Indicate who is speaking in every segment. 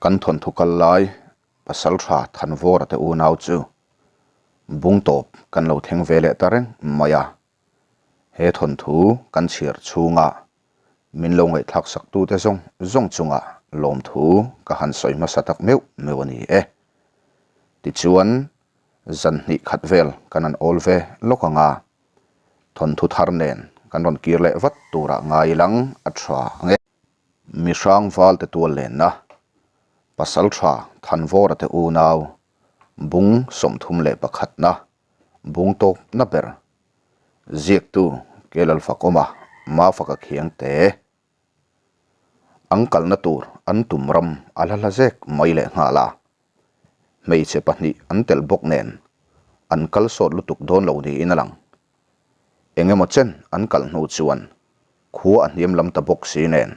Speaker 1: Kan thawnthu kal lai Pasaltha Thanvawra te unau chu bung tawp kan lo thleng ve leh ta reng mai a. He thawnthu kan chhiar chhunga min lo ngaihthlak sak tute zawng zawng chunga lawmthu ka han sawi hmasa tak meuh meuh a ni e. Tichuan, zan hnih khat vel kan han awl ve lawk ang a, thawnthu thar nen kan rawn kir leh vat turah ngai lang a tha ang e. Mihrang valte tual lenna, Pasaltha Thanvawra te unau, bung 31na, bung tawpna ber, ziaktu Kelalfakawma Mafaka Khiangte. An kalna tur an tum ram a hla hla zek mai leh nghal a. Hmeichhe pahnih an tel bawk nen an kal sawt lutuk dawn lo niin a lang. Eng emaw chen an kal hnu chuan khua a hniam lam ta bawk si nen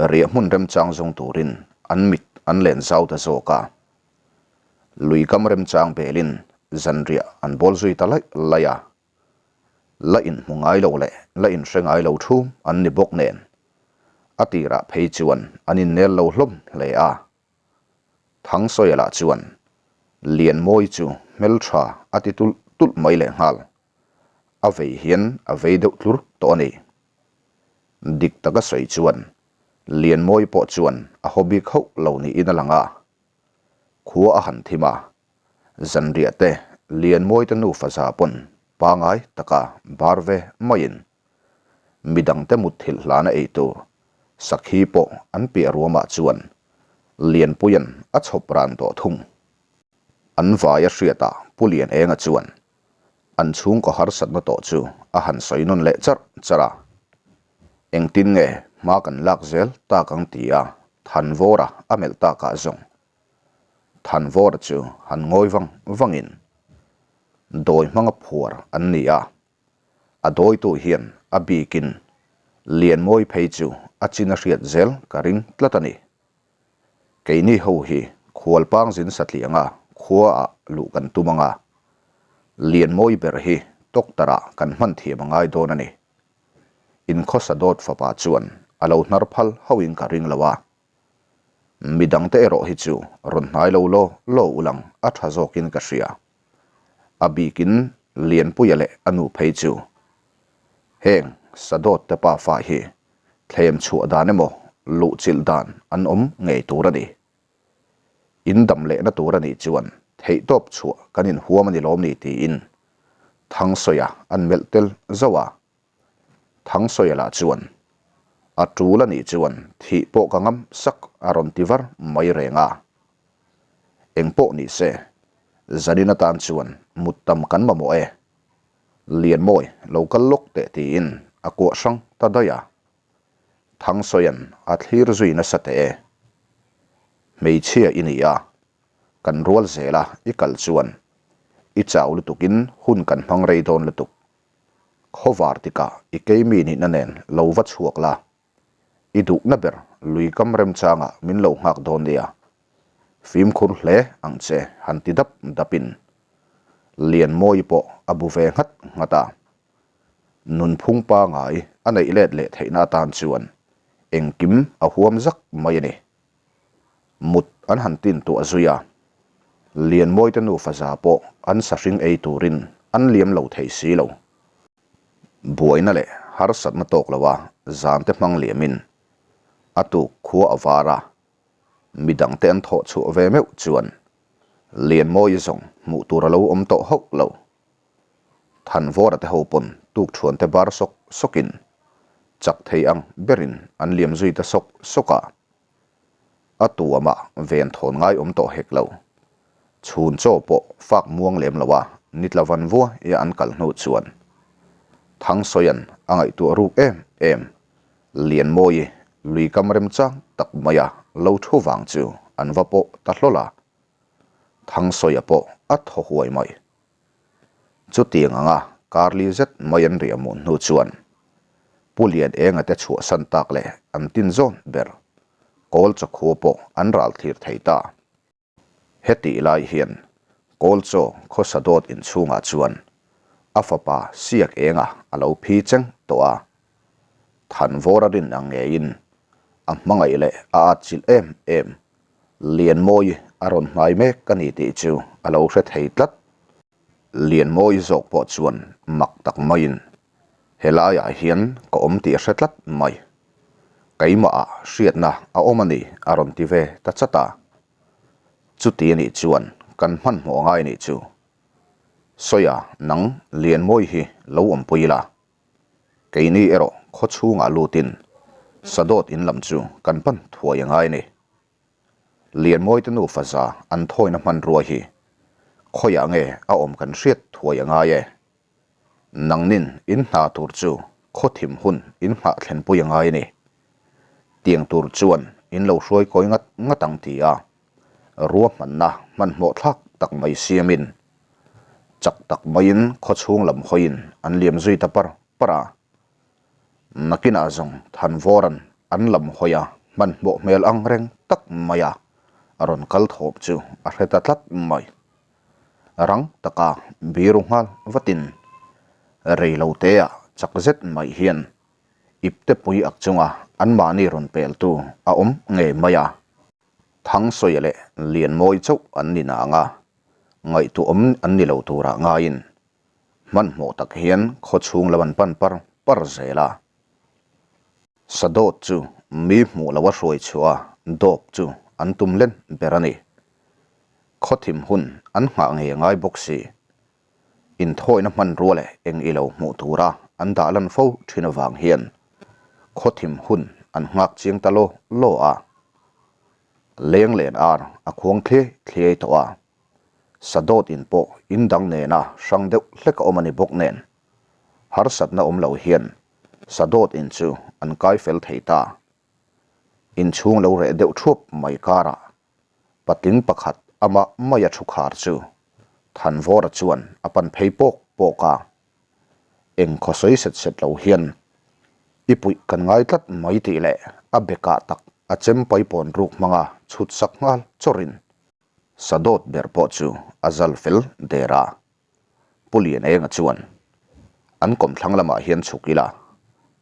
Speaker 1: riah hmun remchang zawng turin an mit an len zau ta zawk a. Lui kam remchang belin zanriah an bawl zui ta laih laih a. La inhmu ngai lo leh la inhre ngai lo thum an ni bawk nen, a tirah phei chuan an innel lo hlawm hle a. Thangsawiah lah chuan Lianmawi chu hmeltha a ti tulh tulh mai lehnghal, a vei hian a vei deuh tlur tawh a ni. Dik taka sawi chuan Lianmawi pawh chuan a haw bik hauh lo niin a lang a, khua a han thim a, Zanriah te Lianmawi te nufa za pawn pangai taka bar ve maiin midangte mutthilh hlana ei tur sakhi pawh an piah ruamah chuan Lianpuia'n a chhawp ran tawh thung. An vaia hriatah Pu Lianenga chuan an chhungkaw harsatna tawh chu a han sawi nawn leh charh charh a, engtin nge hma kan lak zel tak ang tia Thanvawra a melh takah zawng Thanvawra chu han ngawi vang vangin dawi hmanga phuar an ni a, a dawitu hian a bikin Lianmawi phei chu a chin a hriat zel ka ring tlat a ni. Keini ho hi khualpang zin satlianga khuaah luh kan tum anga, Lianmawi ber hi doctor-ah kan hman thiam a ngai dawn a ni. Inkhawsa dawt fapa chuan a lo hnar phal hauhin ka ring lo a. Midangte erawh hi chu rawn hnai lo law law ulang a tha zawkin ka hria. A bikin Lianpuia leh a nu phei chu heng Sadawt te pafa hi thlem chhuah dan emaw luhchilh dan an awm ngei tur a ni. In dam lehna tur a nih chuan theihtawp chhuah kan inhuam a ni lawm ni tiin Thangsawiah an melh tel zauh a. Thangsawiah lah chuan, A tul a nih chuan thih pawh ka ngam sak a rawn ti var mai reng a. Eng pawh ni se, zanin atan chuan mut tam kan mamawh e. Lianmawi lo kal lawk teh tiin a kuah hrang ta daih a. Thangsawia'n a thlir zui nasa teh e. Hmeichhia i ni a, kan rual zela i kal chuan i chau lutukin hun kan hmang rei dawn lutuk. Khawvar tikah i keimi nihna nen lo va chhuak la, i duhna ber lui kam remchangah min lo nghak dawn nia. Fimkhur hle ang che han ti dap dapin Lianmawi pawh a bu ve nghat nghat a. Nunphung pangai a neih let leh theihna atan chuan engkim a huam zak mai a ni. Mut an han tin tuah zui a, Lianmawite nufa za pawh an sahring ei turin an liam lo thei si lo. Buaina leh harsatna tawk loa zante hmang liamin a tuk khua a var a, midangte an thawh chhuah ve meuh chuan Lianmawi zawng hmuh tur a lo awm tawh hauh lo. Thanvawra te ho pawn tukṭhuante bar sawk sawkin chak thei ang berin an liam zui ta sawk sawk a. A tuamah ven thawn ngai awm tawh hek lo. Chhun chaw pawh fak muang lem lo a, nitla van vua ia an kal hnu chuan Thangsawia'n a ngaihtuah ruk em em Lianmawi lui kam remchang tak maia lo thu vang chu an va pawh ta hlawl a. Thangsawiah pawh a thaw huai mai. Chutiang anga karli zet mai an riah muh hnu chuan Pu Lianenga te chhuahsan tak leh an tin zawn ber Kawlchaw khua pawh an ral thlir thei ta. Hetih lai hian Kawlchaw khawsa dawt inchhungah chuan a fapa Siak Enga a lo phi cheng tawh a. Thanvawra rin ang ngeiin a hmangaih leh a atchilh em em. Lianmawi a rawn hnai mek a ni tih chu a lo hre thei tlat. Lianmawi zawk pawh chuan mak tak maiin helaiah hian ka awm tih a hre tlat mai. Keimahah hriatna a awm a ni a rawn ti ve ta chat a. Chuti a nih chuan kan hmanhmawh ngai nih chu. Sawia nang Lianmawi hi lo awmpui ila. Keini erawh khaw chhungah lutin Sadawt in lam chu kan pan thuai a ngai a ni. Lianmawite nufa za an thawina hmanrua hi khawiah nge a awm kan hriat thuai a ngai e. Nangnin in hna tur chu khaw thim hun in nghah thlenpui a ngai a ni. Tiang tur chuan in lo hruai kawi ngat ngat ang ti a, ruahmanna hmanhmawh thlak tak mai siamin chak tak maiin khaw chhung lam hawiin an liam zui ta par par a. Nakinah zawng Thanvawra'n an lam hawi a hmanhmawh hmel ang reng tak mai a a rawn kal thawp chu a hre ta tlat mai. Rang taka biru nghal vatin rei lo teah chak zet mai hian ipte pui ak chunga anmahni rawn peltu a awm ngei mai a. Thangsawi leh Lianmawi chauh an ni nang a, ngaihtuahawm an ni lo turah ngaiin hmanhmawh tak hian khaw chhung lam an pan par par zel a. Sadawt chu mi hmuh loa hruai chhuah a dawp chu an tum len ber a ni. Khaw thim hun an nghah ngei a ngai bawk si. Inthawina hmanrua leh eng i lo hmuh tura an dah lan fo thin avang hian khaw thim hun an nghak chiang ta law law a. Leng len ar a khuang thliai thliai tawh a, Sadawt in pawh in dang nena hrang deuh hlek a awm a ni bawk nen, harsatna awm lo hian Sadawt in chu an kai fel thei ta. Inchhung lo reh deuh thuap mai karah patling pakhat amah maia thu khar chu Thanvawra chuan a pan phei pawk pawk a. Eng khaw sawi set set lo hian i puih kan ngai tlat mai tih leh a bekah tak a chem paipawn ruk hmanga chhut sak nghal chawrin Sadawt ber pawh chu a zal fel der a. Pu Lianenga chuan an kawmthlang lamah hian chhuk ila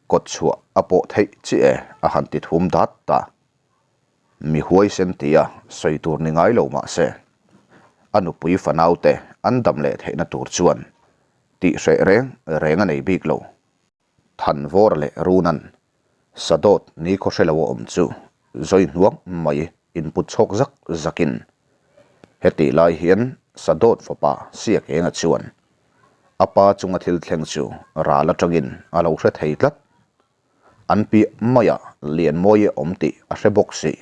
Speaker 1: kawt chhuah a pawh theih chiah e a han ti thum dat ta. Mi huaisen tia sawi tur ni ngai lo mah se, a nupui fanaute an dam leh theihna tur chuan tih hreh reng reng a nei bik lo. Thanvawr leh Runan Sadawt ni khaw hre lo a awm chu zawi hnuang mai input chhawk zak zakin hetih lai hian Sadawt fapa Siakenga chuan a pa chunga thil thleng chu ral atangin a lo hre thei tlat. An piah maiah Lianmawi a awm tih a hre bawk si.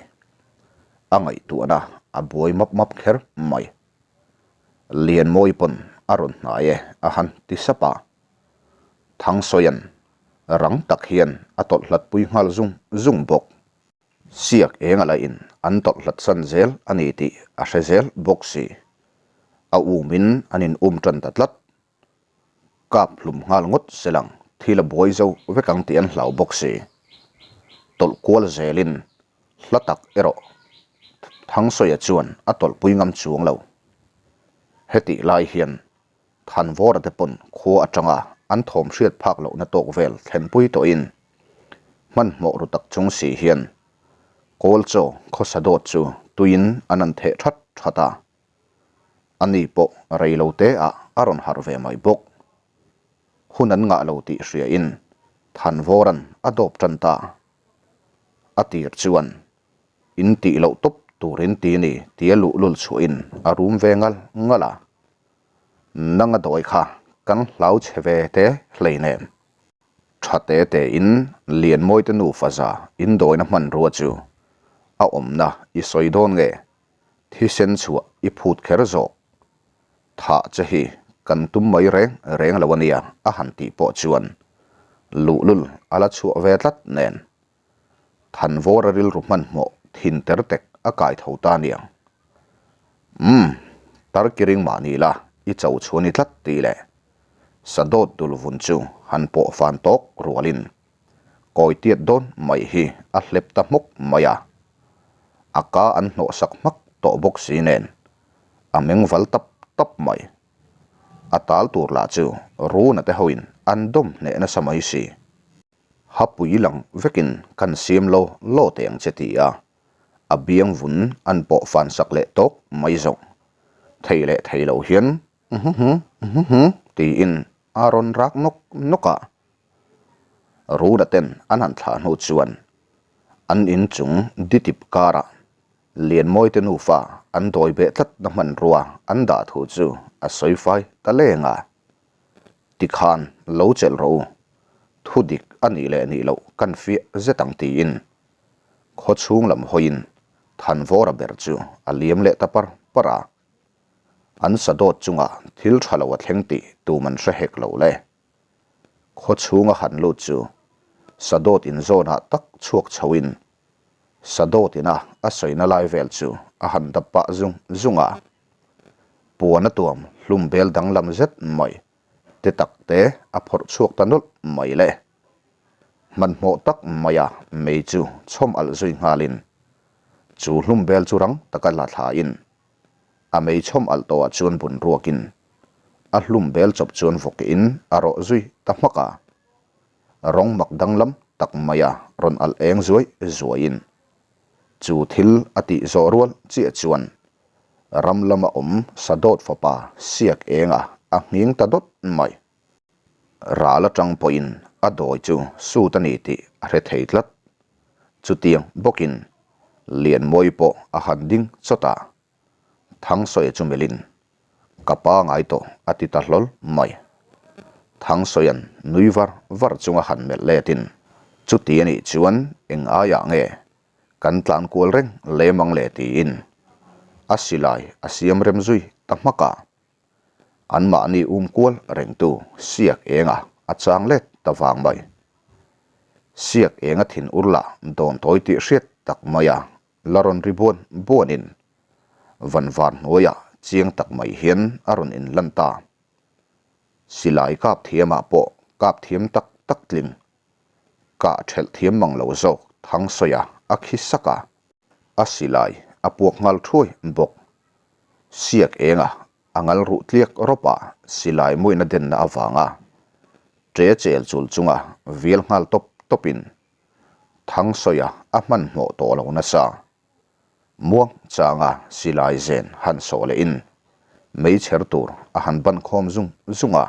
Speaker 1: A ngaihtuahna a buai map map kher mai. Lianmawi pawn a rawn hnai e a han ti sap a. Thangsawia'n rang tak hian a tawlh hlat pui nghal zung zung bawk. Siak eng a lahin an tawlh hlat san zel a ni tih a hre zel bawk si. A umin an in um tan ta tlat. Kap hlum nghal ngawt selang thil a buai zo vek ang tih an hlau bawk si. Tawlh kual zelin hla tak erawh Thangsawiah chuan a tawlhpui ngam chuang lo. Hetih lai hian Thanvawra te pawn khua atanga an thawm hriat phak lohna tawk vel thlenpui tawhin hmanhmawh ru tak chung si hian kawl chaw khawsa dawt chu tuiin an an theh that that a. Ani pawh rei lo te ah a rawn harh ve mai bawk. Hun an ngah lo tih hriain Thanvawra'n a dawp tan ta. A tir chuan In tih loh tawp turin ti ni tia luhlul chhuahin a rum ve ngal ngal a. Nanga dawi kha kan hlau chhe ve te hleinem. Tha te tein Lianmawite nufa za indawina hmanrua chu a awmna i sawi dawn nge? Thisen chhuah i phut kher zawk. Thah che hi kan tum mai reng reng lo ania a han tih pawh chuan luhlul a la chhuah ve tlat nen. Thanvawra rilru hmanhmawh thin ter tek a kai tho ta aniang. Umm, Tarkiring mahni la i cho chhuan i tlat tih leh Sadawt dul vun chu han pawh fan tawk rualin kawi tiat dawn mai hi a hlep ta hmawk mai a. A ka an hnawh sak hmak tawh bawk si nen a meng val tap tap mai. A tal tur lah chu Runa te hoin an dawm hneh nasa mai si. Hapui lang vekin kan siam lo law teh ang che ti a. A biang vun an pawh fan sak leh tawk mai zawk. Thei leh thei lo hian Uhhuhu, tiin a rawn rak nawk nawk a. Runa ten an han thlah hnu chuan an inchung ditip karah Lianmawite nufa an dawi beh tlatna hmanrua an dah thu chu a sawi fai ta leng a. Tikhan lo chelh rawh u, thu dik a nih leh nih loh kan fiah zet ang tiin khawchhung lam hawiin Thanvawra ber chu a liam leh ta par par a. An sadawt chungah thil tha lo a thleng tih tum an hre hek lo le. Khaw chhunga han lut chu sadawt inzawnah tak chhuak chhoin sadawt ina a sawina lai vel chu a han dap pah zung zung a. Puan a tuam hlum bel danglam zet mai te tak te a phawrh chhuak ta nawlh mai le. Hmanhmawh tak maia mei chu chhawm alh zui nghalin chu hlum bel chu rang taka la thlain A mei chhawm alh tawhah chuan bun ruakin a hlum bel chawp chuan vawkin a rawh zui ta hmak a. Rawng mak danglam tak maia rawn alh eng zuai zuaiin chu thil a tih zawh rual chiah chuan ram lama awm Sadawt fapa siak enga a nghing ta dawt mai. Ral atang pawhin a dawi chu sut a ni tih a hre thei tlat. Chutiang bawkin Lianmawi pawh a han ding chawt a, Thangsawi chu melhin, Ka pa ngai tawh a ti ta hlawl mai. Thangsawia'n nui var var chunga han melh letin, Chuti a nih chuan eng aiah nge kan tlan kual reng lem ang le tiin a silai a siam rem zui ta hmak a. Anmahni um kual rengtu siak enga a chang let ta vang mai. Siak enga thin ur lah dawn tawi tih hriat tak maia la rawn ri buan buanin vanvar hnuaiah chiang tak mai hian a rawn inlan ta. Silai kap thiamah pawh kap thiam tak tak tling kah thelh thiam mang lo zawk Thangsawiah a khi sak a. A silai a puak nghal thuai bawk. Siak enga a ngal ruh tliak rawp a, silai muina denna avanga ṭe chel chul chunga vial nghal tawp tawpin Thangsawiah a hmanhmawh tawh lo nasa. Muang changa silai zen han sawh lehin meichher tur a han ban khawm zung zung a,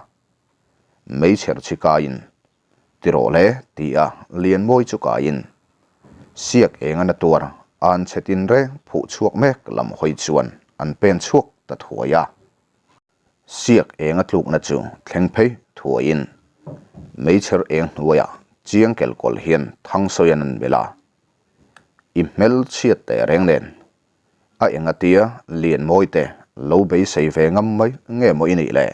Speaker 1: meichher chhi kaiin Ti rawh le, ti a Lianmawi chu kaiin siak eng a na tuar an chhe tin reng phuh chhuak mek lam hawi chuan an pen chhuak ta thuai a. Siak eng a tlukna chu thleng phei thuaiin meichher eng hnuaiah chiang kelkawl hian Thangsawian an melh a, I hmel chhiat teh reng nen a eng atia Lianmawi te lo beisei ve ngam mai nge maw i nih le?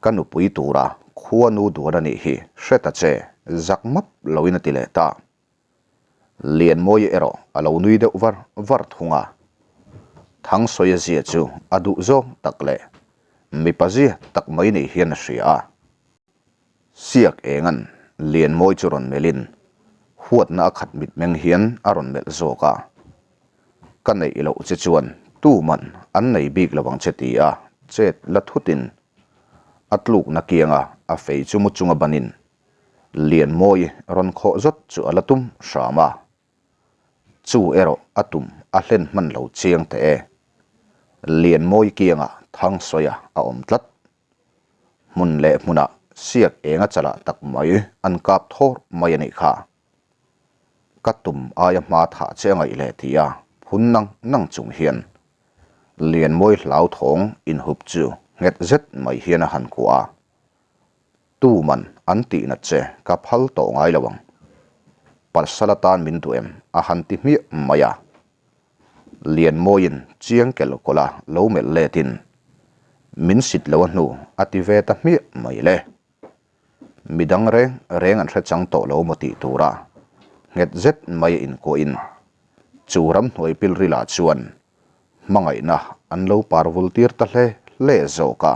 Speaker 1: Ka nupui tura khua nu duan a nih hi hre ta che, zak map loin a ti leh ta. Lianmawia erawh a lo nui deuh var var thung a. Thangsawi a zia chu a duh zawng tak leh mipa zia tak mai nih hian a hria a. Siak engan Lianmawi chu rawn melhin huatna a khat mitmeng hian a rawn melh zawk a. Ka neih loh che chuan tuman an nei bik lo ang che ti a chet la thutin a tlukna kianga a fei chu mu chunga banin Lianmawi rawn khawh zawt chu a la tum hram a. Chu erawh a tum a hlen hman lo chiang teh e. Lianmawi kiangah Thangsawiah a awm tlat. Hmun leh hmunah siak enga chalah tak mai an kap thawr mai a nih kha. Ka tum aia hma thah che a ngaih leh ti a phun nang nang chung hian Lianmawi hlauthawng inhup chu nghet zet mai hian a han kuah a. Tuman an tihnat che ka phal tawh ngai lo ang. Pasal atan min duh em a han ti hmiah mai a. Lianmawiin chiang kel kawlh a lo melh letin min sit lo a hnu a ti ve ta hmiah mai le. Midang reng reng an hre chang tawh lo maw tih tura nghet zet mai a inkuahin chu ramhnuai pilrilah chuan hmangaihna an lo parvul tir ta hle hle zawk a.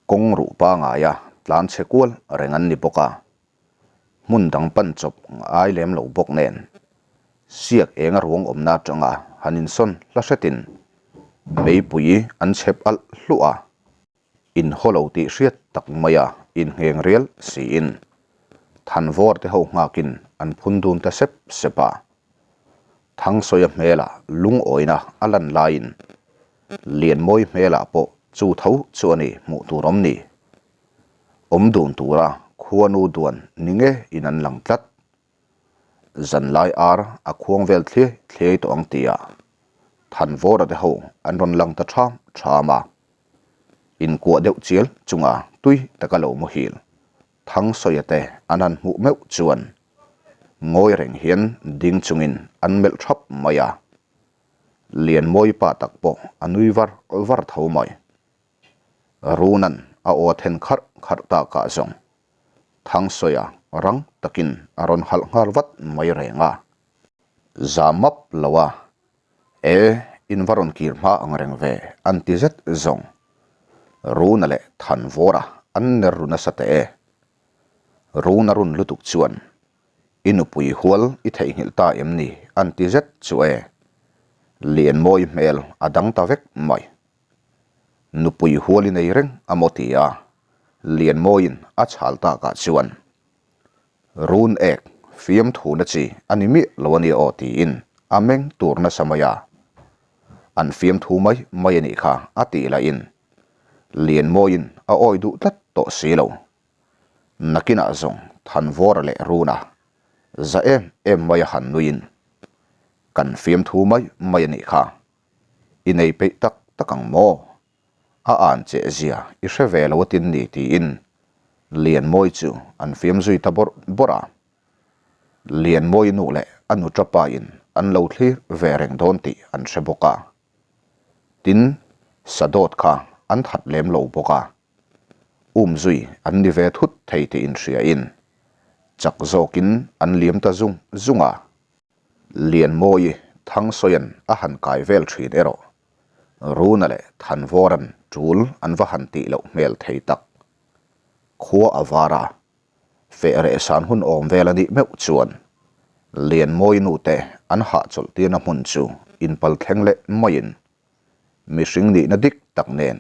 Speaker 1: Kawng ruh pangaia tlan chhe kual reng an ni bawk a. Hmun dang pan chawp ngai lem lo bawk nen siak eng a ruang awmna atanga han insawn hla hretin meipui an chhep alh hluah a, inhaw lo tih hriat tak maia inngheng rial siin thanvawr te ho nghakin an phun dun ta sep sep a. Thangsawi-a hmelah lungawina a lan laiin Lianmawi hmelah pawh chu tho chu a ni hmuh tur awm ni. Awm dun tura khuanu duan ni nge in an lang tlat. Zanlai ar a khuang vel thliai thliai tawh ang tia Thanvawra te ho an rawn lang ta ṭham ṭham a. Inkuah deuh chial chunga tui taka lo muhil Thangsawi-a te an han hmuh meuh chuan ngawi reng hian ding chungin an melh thap mai a. Lianmawi pa tak pawh a nui var var tho mai. Runan a aw then kharh kharh takah zawng Thangsawi-a rang takin a rawn halh nghal vat mai reng a. Za map lo a, E, in va rawn kir hma ang reng ve, an ti zet zawng. Runa leh Thanvawra an ner ru nasa teh e. Runa run lutuk chuan, I nupui hual i theihnghilh ta em ni? an ti zet chu e. Lianmawi hmel a dang ta vek mai. Nupui hual i nei reng a maw ti a, Lianmawiin a chhal takah chuan, Run ek fiamthu na chi a ni miah lo a nia aw tiin a meng tur nasa mai a. An fiamthu mai mai a nih kha a tih lahin Lianmawiin a awi duh tlat tawh si lo. Nakinah zawng Thanvawra leh Runa za em em mai a han nuiin kan fiamthu mai mai a nih kha i nei peih tak tak ang maw? A an che zia i hre ve lo atin ni tiin Lianmawi chu an fiam zui ta bawrh bawrh a. Lianmawi nu leh a nu tapa in an lo thlir ve reng dawn tih an hre bawk a. Tin, Sadawt kha an that lem lo bawk a. Um zui an ni ve thut thei tih inhria in chak zawkin an liam ta zung zung a. Lianmawi Thangsawian a han kai vel thin erawh Runa leh Thanvawran tul an va han tih loh hmel thei tak. Khua a var a, feh reh san hun awm vel a nih meuh chuan Lianmawi nute an hahchawlh tirna hmun chu inpal thleng leh maiin mihring nihna dik tak nen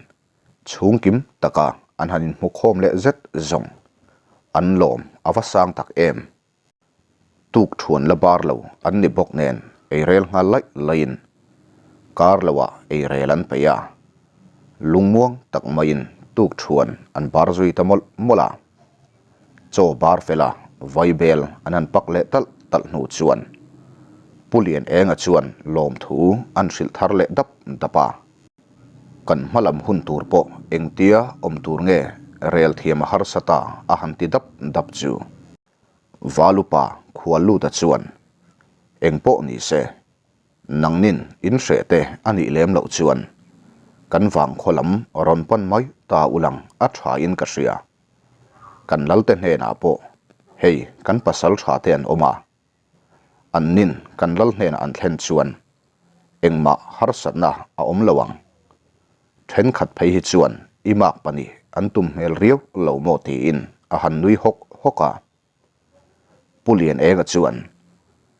Speaker 1: chhungkim taka an han inhmukhawm leh zet zawng an lawm a va sang tak em. Tuk thuan la bar lo an ni bawk nen eirel nghal laih laihin kar loah eirel an peih a, lungmuang tak maiin tuk thuan an bar zui ta mawlh mawlh a. Chaw bar fela vaibel an han pak leh talh talh hnu chuan Pu Lianenga chuan lawmthu an hrilh thar leh dap dap a. Kan hmalam hun tur pawh engtia awm tur nge rel thiam a harsa ta a han ti dap dap chu. Valupa Khualluta chuan, Eng pawh ni se, nangnin in hreh te a nih lem loh chuan kan vangkhaw lam rawn pan mai ta ulang a tha in ka hria. Kan lalte hnenah pawh hei kan pasal tha te an awm a, an nin kan lal hnenah an thlen chuan engmah harsatna a awm lo ang. Thenkhat phei hi chuan i mak pahnih an tum hmel riau lo maw tiin a han nui hawk hawk a. Pu Lianenga chuan,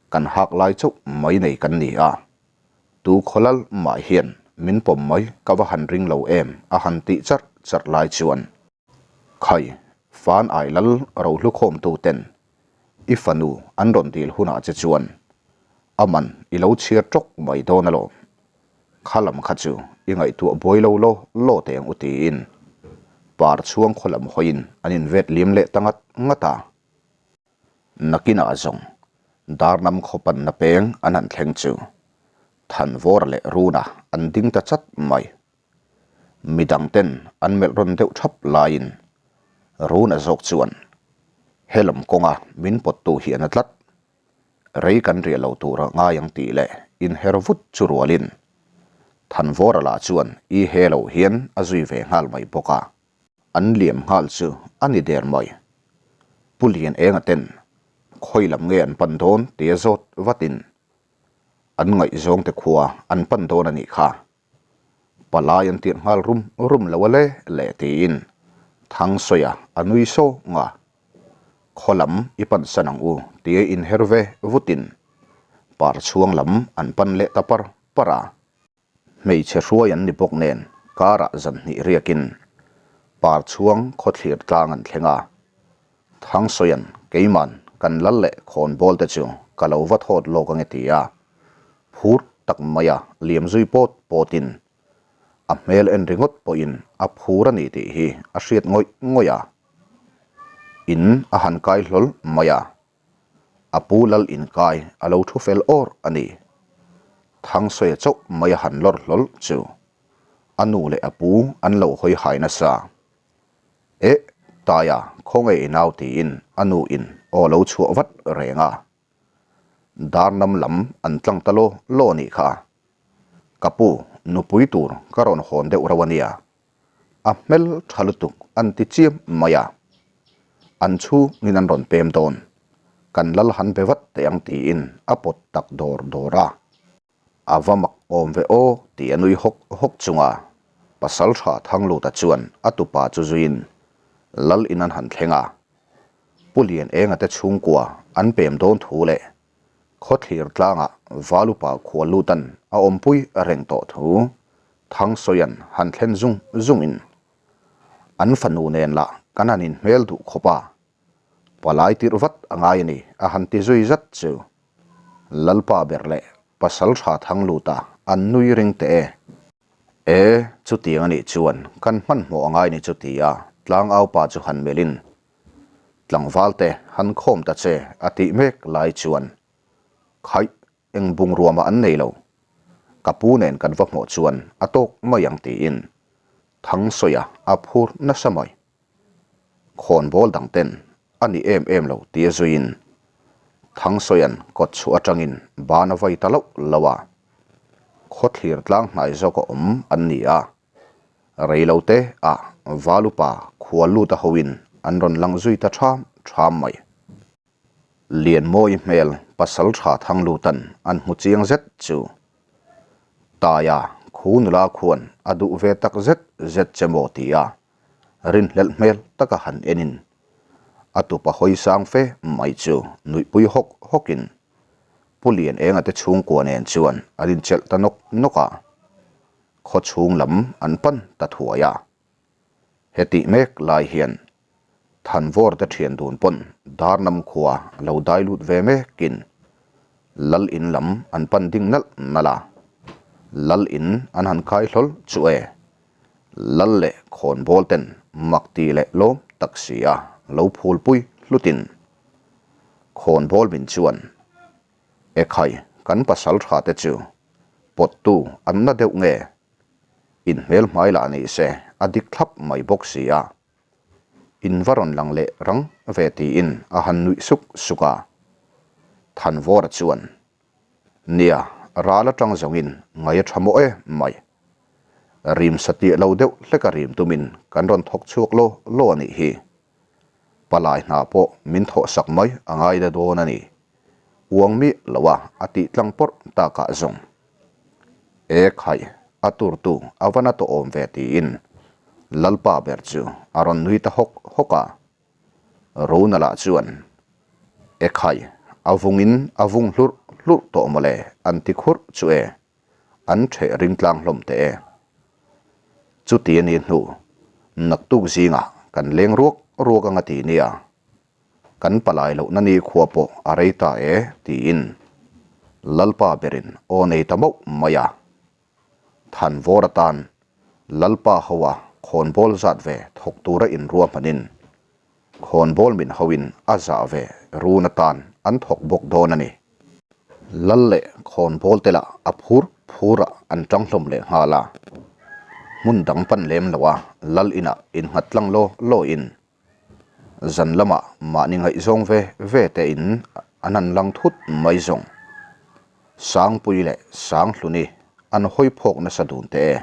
Speaker 1: Kan hak lai chauh mai nei kan ni a, tu khawlal mah hian min pawm mai ka va han ring lo em a han tih charh charh lai chuan, Khai, fan ai lal rohlu khawmtu ten i fanu an rawn dil hunah che chuan a man i lo chhiar tawk mai dawn alawm. Kha lam kha chu i ngaihtuah buai lo law law teh ang u tiin par chhuang khaw lam hawiin an invet liam leh ta ngat ngat a. Nakinah zawng Darnam khaw panna peng an han thleng chu Thanvawra leh Runa an ding ta chat mai. Midang ten an melh rawn deuh thap laiin Runa zawk chuan helam kawnga min pawttu hi a na tlat. Rei kan riah lo tur a ngai ang tih leh inher vut chu rualin Thanvawra lah chuan i he lo hian a zui ve nghal mai bawk a. An liam nghal chu a ni der mai. Pu Lian Enga ten khawi lam nge an pan dawn tia zawt vatin an ngaihzawngte khua an pan dawn a nih kha. Palai an tirh nghal rum rum lo a le le tiin Thangsawiah a nui sawng a, Khaw lam i pan san ang u tia inher ve vutin par chhuang lam an pan leh ta par par a. Hmeichhe hruai an ni bawk nen karah zan hnih riakin par chhuang khawthlir tlang an thleng a, Thangsawia'n keiman kan lal leh khawnbawl te chu ka lo va thawt lawk ange ti a. Phur tak maia liam zui pawt pawtin a hmel en ringawt pawhin a phur a ni tih hi a hriat ngawih ngawih a. In a han kai hlawl mai a, a pu lal inkai a lo thu fel awr a ni. Thangsawi chauh mai a han lawr hlawl chu a nu leh a pu an lo hawi hai nasa. Eh, Taia, khawnge i nau tiin a nu in aw lo chhuah vat reng a. Darnam lam an tlang ta law law a nih kha. Ka pu, nupui tur ka rawn hawn deuh reuh a nia. A hmel tha lutuk an ti chiam mai a. An chhungin an rawn pem dawn. Kan lal han be vat teh ang tiin a pawt tak dawr dawr a. A va mak awm ve aw tih a nui hawk hawk chunga pasal tha Thangluta chuan a tupa chu zuiin lal in an han thleng a. Pu Lianenga te chhungkua an pem dawn thu leh khawthlir tlangah Valupa khua lutan a awmpui reng tawh thu Thangsawian han thlen zung zungin an fanu nen lah kan han inhmel duh khawp a, Palai tirh vat a ngai a ni, a han ti zui zat chu. Lalpa ber leh pasal tha thang lut a, an nui ring teh e. E, chutiang a nih chuan kan hmanhmawh a ngai ni chu ti a, tlangau pa chu han melhin tlangval te han khawm ta che a tih mek lai chuan khaih eng bungrua mah an nei lo. Ka pu nen kan va hmuh chuan a tawk mai ang tiin Thangsawi-a a phur nasa mai. Khawnbawl dang ten a ni em em lo tia zuiin Thangsawia'n kawt chhuah atangin ban a vai ta loh lo a. Khawthlir tlang hnai zawk a awm an ni a. Reilo te ah Valupa khua lut a hoin an rawn lang zui ta ṭham ṭham mai. Lianmawi hmel pasal tha Thanglutan an hmu chiang zet chu Taia khu nula khuan a duh ve tak zet zet che maw tia rinhlelh hmel taka han enin a tupa hawi sang fe mai chu nuihpui hawk hawkin Pu Lianenga te chhungkua nen chuan an inchelh ta nawk nawk a, khaw chhung lam an pan ta thuai a. Hetih mek lai hian Thanvawr te thian dun pawn Darnam khua lo dai lut ve mekin Lal in lam an pan ding nalh nalh a, Lal in an han kai hlawl chu e. Lal leh khawnbawl ten mak ti leh lawm tak si a lo phulpui hlutin khawnbawl min chuan Ekhai kan pasal tha te chu pawttu an na deuh nge in hmel hmai lah ni se a dik thlap mai bawk si a in va rawn lang leh rang ve tiin a han nuih suk suk a Thanvawra chuan Nia, ral atang zawngin ngai a tha mawh e mai. Rim satliah lo deuh hleka rim tumin kan rawn thawk chhuak law law a nih hi. Palai hna pawh min thawh sak mai a ngai la dawn a ni. Uang miah lo a a tih tlang pawrh takah zawng. E khai, a turtu a va na tawh awm ve tiin Lalpa ber chu a rawn nui ta hawk hawk a. Rona lah chuan, E khai, a vungin a vung hlurh hlurh tawh mawle an ti khurh chu e, an ṭheh ring tlang hlawm teh e. Chuti a ni hnu, naktuk zingah kan leng ruak ruak anga ti nia, kan palai lohna ni khua pawh a rei ta e tiin Lalpa berin aw nei ta mauh mai a. Thanvawr atan Lalpa hoa khawnbawl zat ve thawk tura inruahmanin khawnbawl min hoin a zah ve run atan an thawk bawk dawn a ni. Lal leh khawnbawl te lah a phur phurah an tang hlawm leh nghal a, hmun dang pan lem loa Lal inah innghat tlang law lawin Zan lamah mahni ngaihzawng ve ve te in an han lang thut mai zawng. Sangpui leh Sanghluni an hawi phawk nasa dun teh e.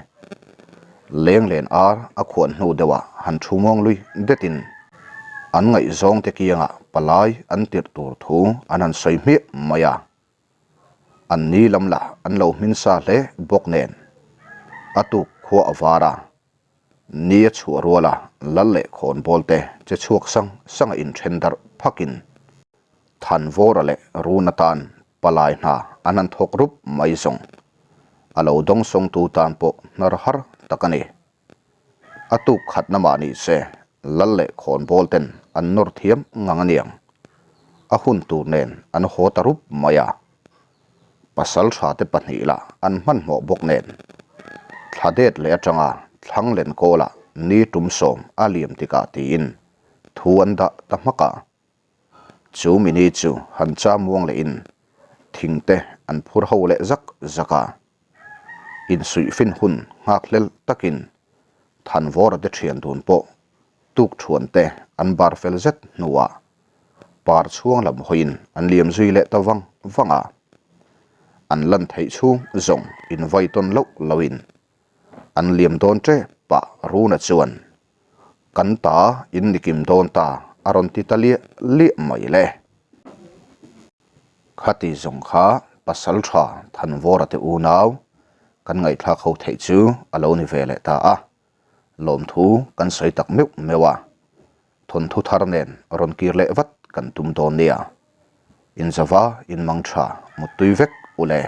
Speaker 1: Leng len ar a khuan hnu deuh ah han thu muang lui det in an ngaihzawng te kiangah palai an tirh tur thu an han sawi hmiah mai a. An ni lam lah an lo hmin sa hle bawk nen a tuk khua a var a. Ni a chhuah ruala lal leh khawnbawl te che chhuak sang sang a inthen darh phakin Thanvawra leh Run atan palai hna an han thawk rup mai zawng. A lo dawngsawngtu tan pawh hnar har tak a ni. A tuk khatna mah ni se lal leh khawnbawl ten an nawr thiam ngang a niang. A hun tur nen an haw ta rup mai a. Pasalṭha te pahnih lah an hmanhmawh bawk nen, thla det leh aṭanga thlang len kawlah ni tum sawm a liam tikah tiin thu an dah ta hmak a. Chu mini chu han cham muang lehin thing te an phur ho leh zak zak a. Insuihfin hun nghak hlel takin Thanvawra te ṭhian dun pawh Tukṭhuan te an bar fel zet hnuah par chhuang lam hawiin an liam zui leh ta vang vang a. An lan theih chhung zawng invai tawn loh loin an liam dawn ṭep pah Runa chuan, Kan ta in ni kim dawn ta a rawn ti ta liah liah mai le. Khati zawng kha Pasalṭha Thanvawra te unau kan ngaihthlak ho theih chu a lo ni ve leh ta a. Lawmthu kan sawi tak meuh meuh a, thawnthu thar nen rawn kir leh vat kan tum dawn nia. Inzava inmang tha muttui vek u le.